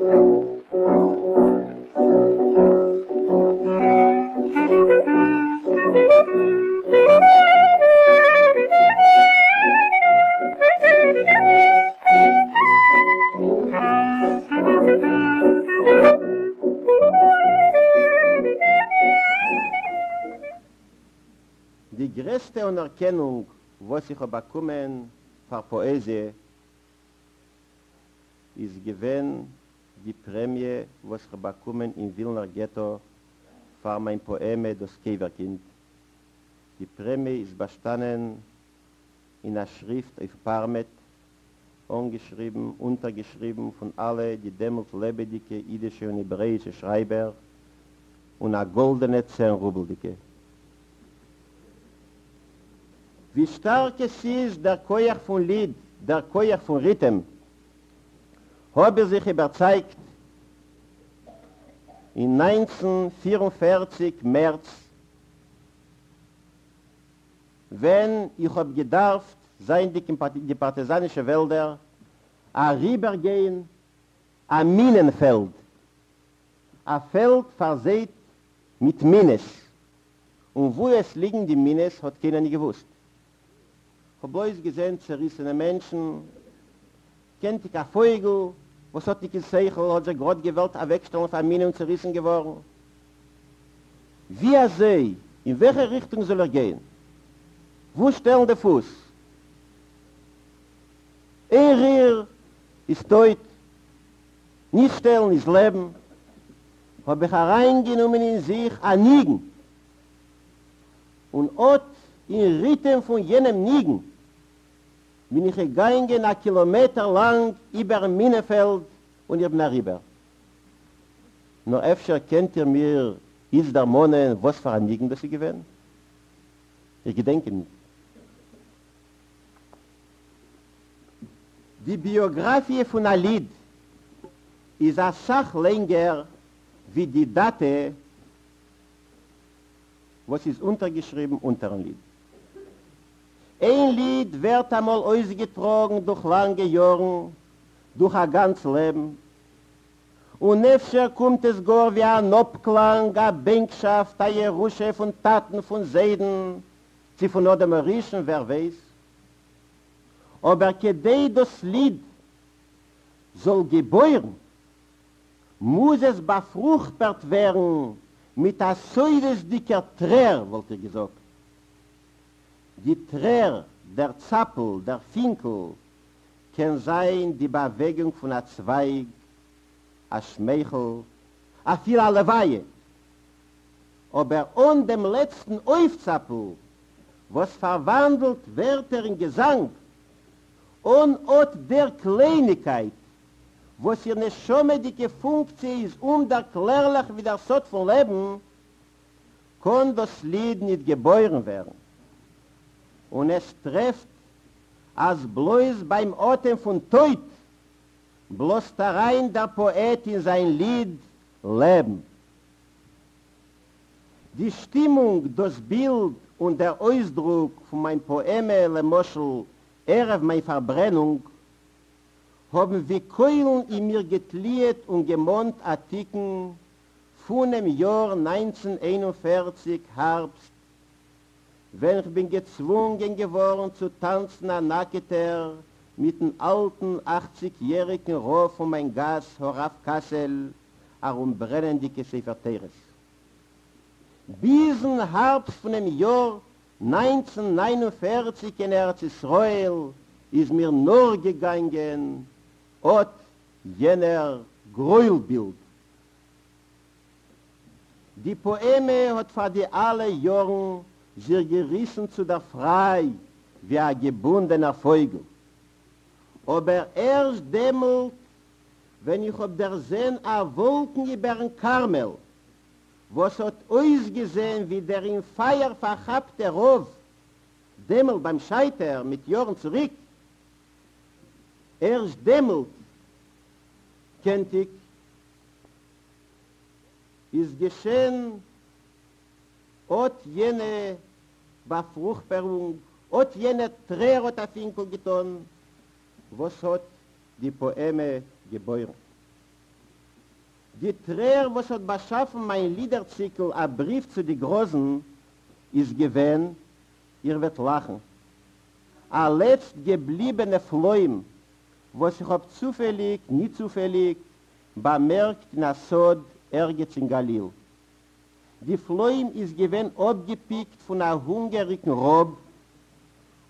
די גרעסטע אנערקענונג וואס איך האב באקומען פאר פאעזיע איז געווען די פרעמיע וואס כ'האב באקומען אין ווילנער געטא פאר מיין פאעמע דאס קבר-קינד. די פרעמיע איז באשטאנען אין א שריפט אויף פארמעט, אנגעשריבן, אונטערגעשריבן פון אלע די דעמאלט לעבעדיגע אידישע און העברעאישע שרייבער, און א גאלדענע צען רובל'דיגע. ווי שטארק עס איז דער כח פון ליד, דער כח פון ריטעם, האב איך זיך איבערצייגט אין 1944 מערץ, ווען איך האב געדארפט, זייענדיג אין די פארטיזאנישע וועלדער, אריבערגיין א מינען פעלד, א פעלד פארזייט מיט מינעס, און וואו עס ליגן די מינעס האט קיינער ניט געוואוסט. כ'האב בלויז געזען צעריסענע מענטשן, קענטיג א פויגל וואס האט ניט קיין שכל האט זיך גראד געוואלט אוועקשטעלן אויף א מינע און צעריסן געווארן. ווי אזוי, אין וועלכע ריכטונג זאל איך גיין? וואו שטעלן די פוס? איין ריר איז טויט, נישט שטעלן איז לעבן. האב איך אריינגענומען אין זיך א ניגון, און אט אין ריטעם פון יענעם ניגון בין איך געגאנגען א קילאמעטער לאנג איבערן מינעפעלד און איך בין אריבער. נאר אפשר קענט איר מיר איצט דערמאנען וואס פאר א ניגון דאס איז געווען? איך געדענק אים ניט. די ביאגראפיע פון א ליד איז א סך לענגער ווי די דאטע וואס איז אונטערגעשריבן אונטערן ליד. איין ליד ווערט אמאל אויסגעטראגן דורך לאנגע יארן, דורך א גאנץ לעבן, און אפשר קומט עס גאר ווי אן אפקלאנג, א בענקשאפט, א ירושה פון טאטן, פון זיידן, צי פון אדם הראשון, ווער ווייס. אבער כדי דאס ליד זאל געבוירן, מוז עס באפרוכפערט ווערן מיט א סודות'דיגער טרער, וואלט איך געזאגט. די טרער, דער צאפל, דער פינקל, קען זיין די באוועגונג פון א צווייג, א שמייכל, אפילו א לוויה. אבער אן דעם לעצטן אויפצאפל, וואס פארוואנדלט ווערטער אין געזאנג, אן אט דער קלייניגקייט, וואס איר נשמה'דיגע פונקציע איז אומדערקלערליך ווי דער סוד פון לעבן, קאן דאס ליד ניט געבוירן ווערן. און עס טרעפט, אז בלויז ביים אטעם פון טויט בלאזט אריין דער פאעט אין זיין ליד לעבן. די שטימונג, דאס בילד און דער אויסדרוק פון מיין פאעמע, למשל, ערב מיין פארברענונג, האבן ווי קוילן אין מיר געטליעט און געמאנט א תיקון פונעם יאר 1941 הארבסט, ווען כ'בין געצוואונגען געווארן צו טאנצן א נאקעטער מיטן אלטן אכציג יעריגן רב פון מיין גאס הרב קאסעל ארום ברענענדיגע ספר תורות. ביזן הארבסט פונעם יאר 1949 אין ארץ ישראל איז מיר נאכגעגאנגען אט יענער גרויל-בילד. די פאעמע האט פאר די אלע יארן זיך געריסן צו דער פריי ווי א געבונדענער פויגל. אבער ערשט דעמאלט ווען איך האב דערזען א וואלקן איבערן כרמל וואס האט אויסגעזען ווי דער אין פייער פארכאפטער רב דעמאלט ביים שייטער מיט יארן צוריק, ערשט דעמאלט קענטיג איז געשען אט יענע באפרוכפערונג, אט יענע טרער האט א פינקל געטאן, וואס האט די פאעמע געבוירן. די טרער וואס האט באשאפן מיין לידער-ציקל א בריוו צו די גראזן איז געווען, איר וועט לאכן, א לעצט געבליבענע פלוים וואס איך האב צופעליג, ניט צופעליג, באמערקט אין א סאד ערגעץ אין גליל. די פלוים איז געווען אפגעפיקט פון א הונגעריגן ראב,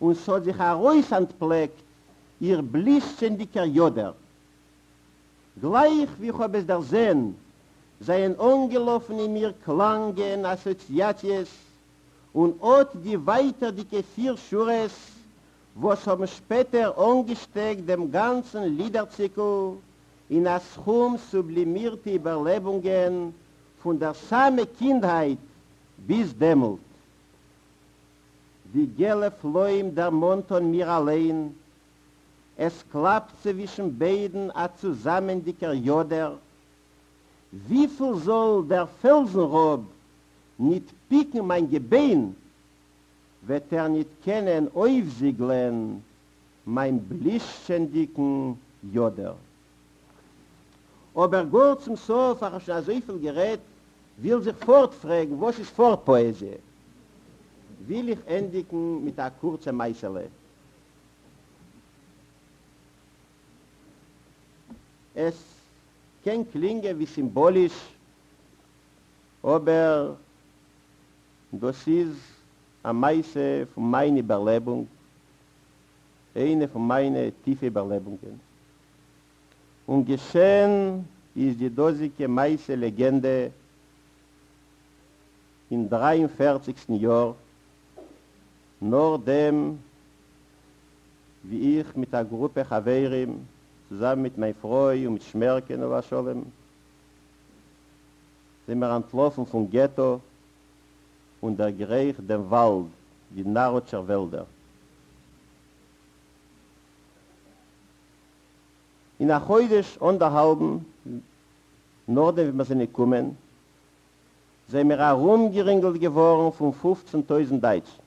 און ס'האט זיך ארויסאנטפלעקט איר בלישטשענדיגער יאדער. גלייך ווי איך האב עס דערזען, זענען אנגעלאפן אין מיר קלאנגען, אסאציאציעס, און אט די ווייטערדיגע פיר שורות וואס האבן שפעטער אנגעשטעקט דעם גאנצן לידער-ציקל אין א סכום סובלימירטע איבערלעבונגען פון דער סאמע קינדהייט ביז דעמאלט. די געלע פלוים דערמאנט אן מיר אליין, עס קלאפט צווישן ביידן א צוזאמענדיגער יאדער. וויפיל זאל דער פעלזן-ראב ניט פיקן מיין געביין, וועט ער ניט קענען אויפזיגלען מיין בלישטשענדיקן יאדער. אבער גאר צום סוף, איך האב שוין אזויפיל גערעדט, וויל זיך פארט פרעגן, וואס איז פארט פאעזיע? וויל איך ענדיגן מיט א קורצע מעשה'לע. עס קען קלינגען ווי סימבאליש, אבער דאס איז א מעשה פון מיין איבערלעבונג, איינע פון מיינע טיפע איבערלעבונגען. און געשען איז די דאזיגע מעשה לעגענדע אין דריי און פערציגסטן יאר, נאכדעם ווי איך מיט א גרופע חברים, צוזאמען מיט מיין פרוי און מיט שמערקען עליו השלום, זענען מיר אנטלאפן פון געטא און דערגרייכט דעם וואלד, די נאראטשער וועלדער. אין א חודש אנדערהאלבן נאכדעם ווי מיר זענען געקומען, זענען מיר ארומגערינגלט געווארן פון פופצן טויזנט דייטשן.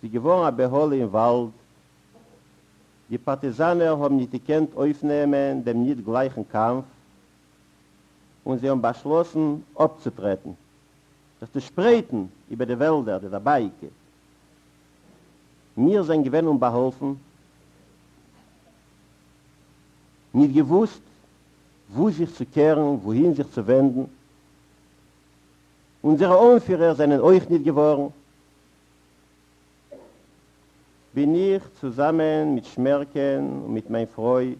ס'איז געווארן א בהלה אין וואלד, די פארטיזאנער האבן ניט געקענט אויפנעמען דעם ניט גלייכן קאמף, און זיי האבן באשלאסן אפצוטרעטן, זיך צושפרייטן איבער די וועלדער, די דערבייאיקע. מיר זענען געווען אומבאהאלפן, ניט געוואוסט וואו זיך צו קערן, וואוהין זיך צו ווענדן. אונזערע אנפירער זענען אויך ניט געווארן. בין איך צוזאמען מיט שמערקען און מיט מיין פרוי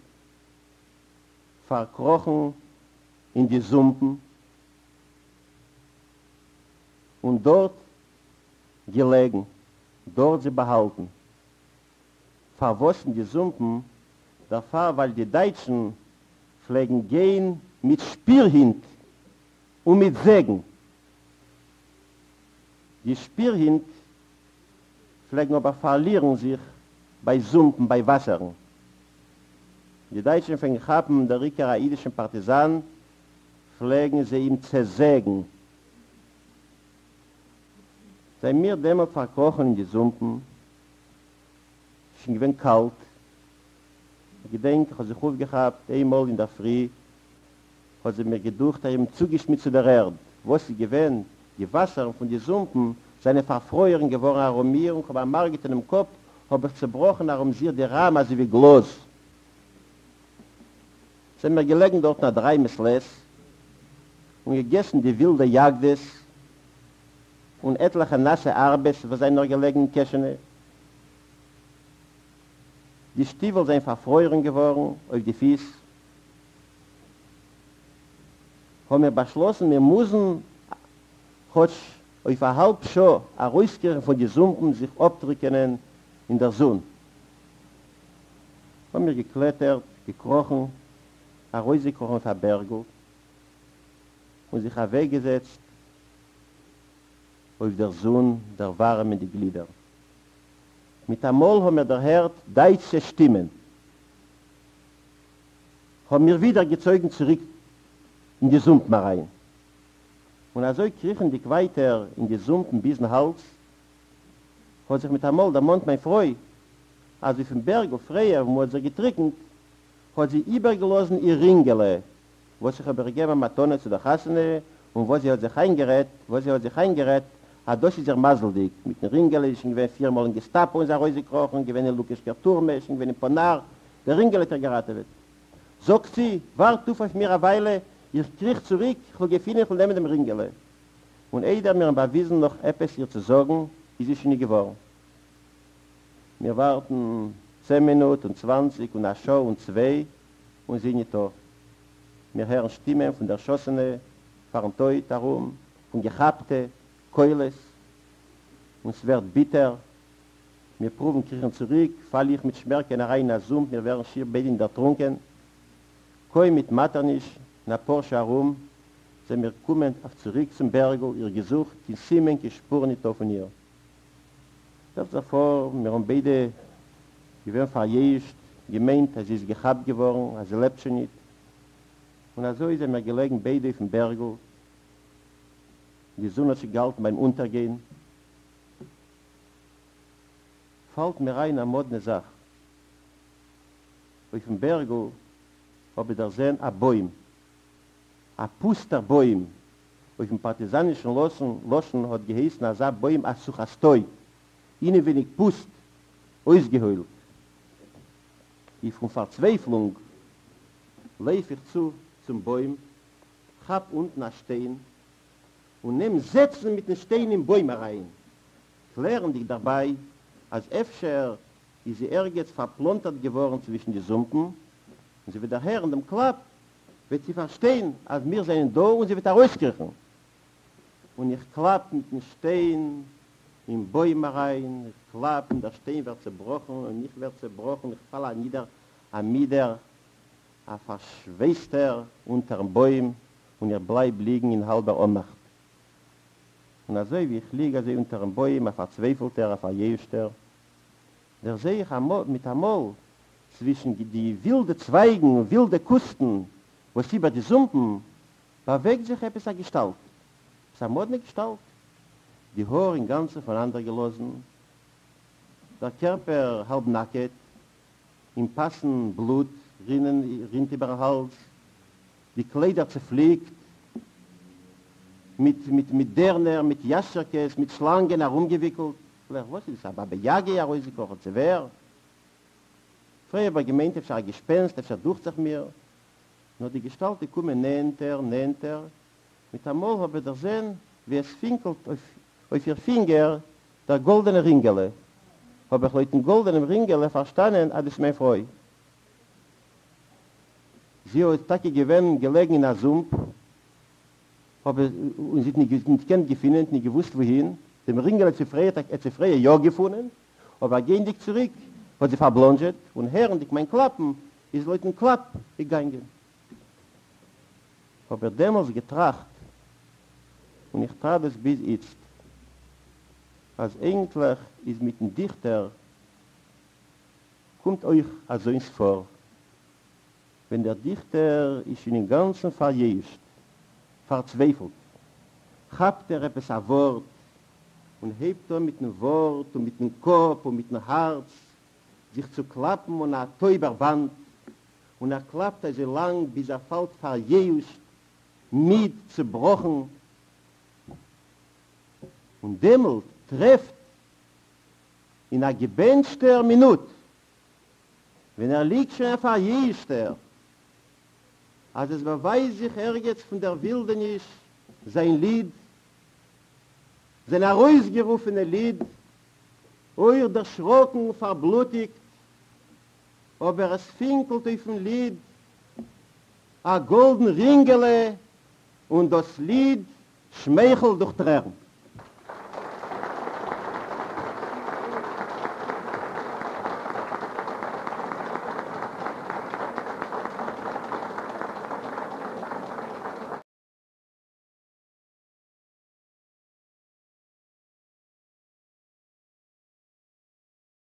פארקראכן אין די זומפן און דארט געלעגן, דארט זיך באהאלטן. פארוואס אין די זומפן? דערפאר ווייל די דייטשן פלעגן גיין מיט שפיר-הינט און מיט זעגן. די שפיר-הינט פלעגן אבער פארלירן זיך ביי זומפן, ביי וואסערן. די דייטשן פלעגן כאפן דער עיקר א אידישן פארטיזאן, פלעגן זיי אים צעזעגן. זענען מיר דעמאלט פארקראכן אין די זומפן, ס'איז שוין געווען קאלט, כ'געדענק איך האב זיך אויפגעכאפט איינמאל אינדערפרי, האט זיך מיר געדוכט אז איך בין צוגעשמידט צו דער ערד, וואס איז געווען, די וואסערן פון די זומפן זענען פארפרוירן געווארן ארום מיר און כ'האב א מאך געטון דעם קאפ, האב איך צעבראכן ארום זיך די ראם אזוי ווי גלאז. זענען מיר געלעגן דארטן א דריי מעת לעת און געגעסן די ווילדע יאגדעס און עטליכע נאסע ארבעס וואס זענען נאך געלעגן אין קעשענע. די שטיוול זענען פארפרוירן געווארן אויף די פיס. האבן מיר באשלאסן מיר מוזן כאטש אויף א האלב שעה ארויסקריכן פון די זומפן זיך אפטריקענען אין דער זון. האבן מיר געקלעטערט, געקראכן, ארויסגעקראכן אויף א בערגל און זיך אוועקגעזעצט אויף דער זון דערווארעמען די גלידער. מיטאמאל האבן מיר דערהערט דייטשע שטימען. האבן מיר ווידער געצויגן צוריק אין די זומפן אריין. און אזוי קריכנדיג ווייטער אין די זומפן ביזן האלז, האט זיך מיטאמאל דערמאנט מיין פרוי, אז אויפן בערגל פריער וואו מ'האט זיך געטריקנט, האט זי איבערגעלאזן איר רינגעלע, וואס איך האב איר געגעבן א מתנה צו דער חתונה, און וואס זי האט זיך איינגערעדט, וואס זי האט זיך איינגערעדט, אז דאס איז איר מזל'דיג, מיטן רינגעלע איז שוין געווען פיר מאל אין געסטאפא און איז ארויסגעקראכן, געווען אין לוקישקער טורמע, שוין געווען אין פאנאר, דער רינגעלע האט איר געראטעוועט. זאגט זי, ווארט אויף אויף מיר א וויילע, איך קריך צוריק, כ'וועל געפינען, כ'וועל נעמען דעם רינגעלע. און איידער מיר האבן באוויזן נאך עפעס איר צו זאגן, איז זי שוין ניט געווארן. מיר ווארטן צען מינוט און צוואנציג און א שעה און צוויי און זי ניטא. מיר הערן שטימען פון דערשאסענע פארן טויט ארום, פון געכאפטע, קולות, און ס'ווערט ביטער. מיר פרואוון קריכן צוריק, פאל איך מיט שמערקען אריין אין א זומפ, מיר ווערן שיר ביידע דערטרונקען. קוים מיט מאטערניש, אין א פאר שעה ארום, זענען מיר געקומען אויף צוריק צום בערגל, איר געזוכט, קיין סימן, קיין שפור ניטא פון איר. שטעלט זיך פאר, מיר האבן ביידע געווען פארייאושט, געמיינט אז זי איז געכאפט געווארן, אז זי לעבט שוין ניט. און אזוי זענען מיר געלעגן ביידע אויפן בערגל, די זון האט זיך געהאלטן ביים אונטערגיין. פאלט מיר איין א מאדנע זאך, אויפן בערגל האב איך דערזען א בוים, א פוסטער בוים, אויפן פארטיזאנישן לשון האט געהייסן אזא בוים א סוכאסטוי, אינעווייניג פוסט, אויסגעהוילט. ווי פון פארצווייפלונג לויף איך צו צום בוים, כאפ אונטן א שטיין, און נעם זעצן מיטן שטיין אין בוים אריין, קלערנדיג דערביי אז אפשר איז זי ערגעץ פארפלאנטערט געווארן צווישן די זומפן, און זי וועט דערהערן דעם קלאפ וועט זי פארשטיין אז מיר זענען דא און זי וועט ארויסקריכן. און איך קלאפ מיטן שטיין אין בוים אריין, איך קלאפ און דער שטיין ווערט צעבראכן און איך ווער צעבראכן, איך פאל אנידער א מידער, א פארשווייסטער אונטערן בוים און איך בלייב ליגן אין האלבער אנמאכט. און אזוי ווי איך ליג אזוי אונטערן בוים א פארצווייפלטער, א פארייאושטער, דערזעה איך מיטאמאל צווישן די ווילדע צווייגן און ווילדע קוסטן וואס איבער די זומפן באוועגט זיך עפעס א געשטאלט, עפעס א מאדנע געשטאלט, די האר אינגאנצן פונאנדערגעלאזן, דער קערפער האלב נאקעט, אין פאסן בלוט רינען רינט איבערן האלז, די קליידער צעפליקט, מיט מיט מיט דערנער, מיט יאשטשערקעס, מיט שלאנגען ארומגעוויקלט. קלער, וואס איז עס, א באבע יאגע ארויסגעקראכן צי ווער? פריער האב איך געמיינט אפשר א געשפענסט, אפשר דוכט זיך מיר. נאר די געשטאלט איז געקומען נענטער, נענטער, מיטאמאל האב איך דערזען ווי עס פינקלט אויף איר פינגער דער גאלדענער רינגעלע. האב איך לויטן גאלדענעם רינגעלע פארשטאנען אז דאס איז מיין פרוי. זי איז טאקע געווען געלעגן אין א זומפ, האב איך, און זי האט ניט געקענט געפינען, ניט געוואוסט וואוהין, דעם רינגעלע האט זי פריער, האט זי פריער יא געפונען, אבער גייענדיק צוריק האט זי פארבלאנדזשעט, און הערנדיק מיין קלאפן, איז לויטן קלאפ געגאנגען. האב איך דעמאלס געטראכט, און איך טראכט דאס ביז איצט, אז אייגנטליך איז מיטן דיכטער קומט אויך אזוינס פאר, ווען דער דיכטער איז שוין אינגאנצן פארייאושט, פארצווייפלט, כאפט ער עפעס א ווארט און הייבט אן מיטן ווארט און מיטן קאפ און מיטן הארץ זיך צו קלאפן אן א טויבער וואנט, און ער קלאפט אזוי לאנג ביז ער פאלט פארייאושט, מיד, צובראכן, און דעמאלט טרעפט אין א געבענטשטער מינוט, ווען ער ליגט שוין א פארייאושטער, אז עס באווייזט זיך ערגעץ פון דער ווילדעניש זיין ליד, זיין ארויסגערופענע ליד, אויך דערשראקן, פארבלוטיגט, אבער עס פינקלט אויפן ליד א גאלדן רינגעלע, און דאס ליד שמייכלט דורך טרערן.